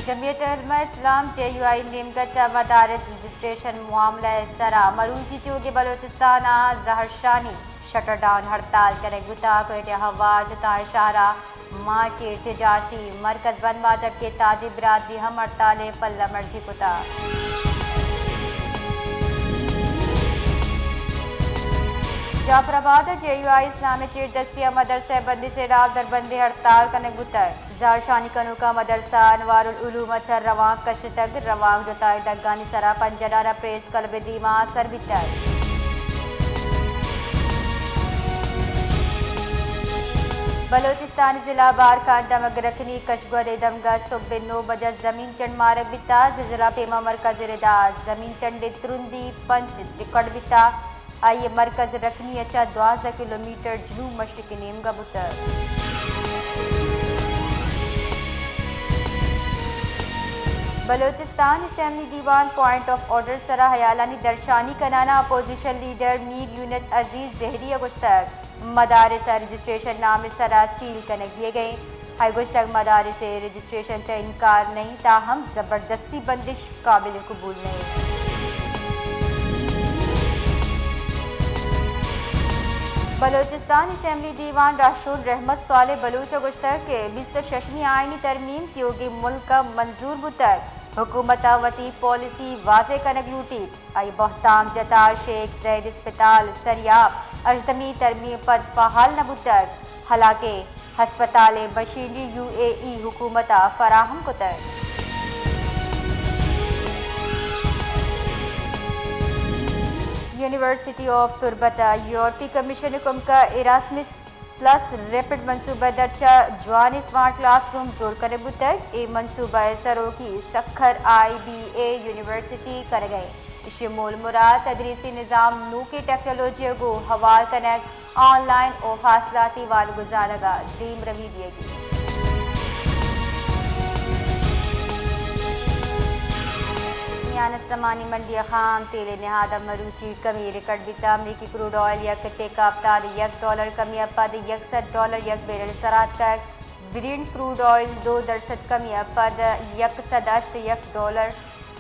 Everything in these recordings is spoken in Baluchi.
جمعیت علماء اسلام، جے یو آئی، نیمگ ءَ چہ مدارس رجسٹریشن معاملہ ءِ سرا مروچی تیوگیں بلوچستان ءَ زہرشانی، شٹر ڈاؤن ہڑتال کنگ بوتگ۔ کوئٹہ ءَ ہوار جتائیں شہر ءَ مارکیٹ، تجارتی مرکز بند بوتگ کہ تاجر برادری ہم ہڑتال ءِ پلہ مرزی کتگ۔ جعفر آباد ءَ جے یو آئی اسلام ءِ چیردستی ءَ مدرسہ بندش ءِ ہلاپ دربندیں ہڑتال کنگ بوتگ۔ زہرشانی کنوکاں مدرسہ انوارالعلوم ءَ چہ روانک کشتگ، روانک جتائیں دگانی سرا پنجڈان ءَ پریس کلب ءِ دیما سر بیتگ۔ بلوچستان ضلع بارکھان دمگ رکنی کشگور ءِ دمگ ءَ سہب ءِ نو بجہ زمین چنڈ مارگ بیتگ۔ زلزلہ پیما مرکز ءِ ردا زمین چنڈ ءِ ترندی پنچ ریکارڈ بیتگ۔ آئی ءِ مرکز رکنی ءَ چہ دوازدہ کلومیٹر جنوب مشرقی نیمگ ءَ بوتگ۔ بلوچستان اسمبلی دیوان پوائنٹ آف آرڈر سرا ہیالانی درشانی کنان ءَ اپوزیشن لیڈر میر یونس عزیز زہری ءَ گوشتگ، مدارس ءِ رجسٹریشن نام ءِ سرا سیل کنگ دیگ ءَ انت۔ آئی ءَ گوشتگ، مدارس ءِ رجسٹریشن چہ انکار نہ انت، تاہم زبردستی بندش قابل قبول نہ انت۔ بلوچستان اسمبلی دیوان راہشون رحمت صالح بلوچ ءَ گوشتگ کہ بیست ءُ ششمی آئینی ترمیم تیوگیں ملک ءَ منظور بوتگ، حکومت ءَ وتی پالیسی واضح کنگ لوٹیت۔ آئی ءَ بہتام جتا شیخ زید اسپتال سریاب ہژدمی ترمیم ءَ پد فعال نہ بوتگ، حالانکہ ہسپتال ءِ مشینری یو اے ای حکومت ءَ فراہم کتگ۔ یونیورسٹی آف تربت ءَ یورپی کمیشن ءِ کمک ءَ اراسمس پلس ریپڈ منصوبہ ءِ درچ ءَ جوانیں سمارٹ کلاس روم جوڑ کنگ بوتگ۔ اے منصوبہ ءِ سروکی سکھر آئی بی اے یونیورسٹی کنگ ءَ انت۔ ایشی ءِ مول مراد تدریسی نظام نوکیں ٹیکنالوجی ءَ گوں ہوار کنگ، آن لائن ءُ فاصلاتی وانگ ءُ زانگ ءَ دیمروی دیگ انت۔ میان استمانی منڈی ءَ خام تیل ءِ نہاد ءَ مروچی کمی ریکارڈ بیتگ۔ امریکی کروڈ آئل یک ٹیکہ ءَ ہپتاد ءُ یک ڈالر کمی ءَ پد یک سد ڈالر یک بیرل ءِ سرا اتکگ۔ برینٹ کروڈ آئل دو درسد کمی ءَ پد یک سد ہشت ءُ یک ڈالر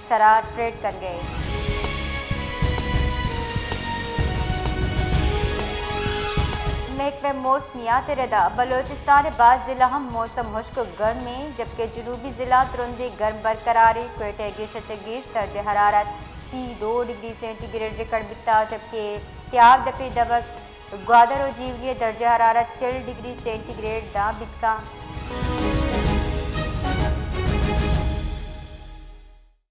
سرا ٹریڈ کنگ ءَ انت۔ محکمہ موسمیات ءِ ردا بلوچستان ءِ باز ضلع ہم موسم ہشک ءُ گرم انت، جبکہ جنوبی ضلع ترندیں گرم برقرار انت۔ کوئٹہ ءَ گیش ءَ چہ گیش درجہ حرارت سی ءُ دو ڈگری سینٹی گریڈ ریکارڈ بیتگ، جبکہ تیاب دپ ءِ دمگ گوادر ءُ جیونی ءَ درجہ حرارت چل ڈگری سینٹی گریڈ داں بیتگ انت۔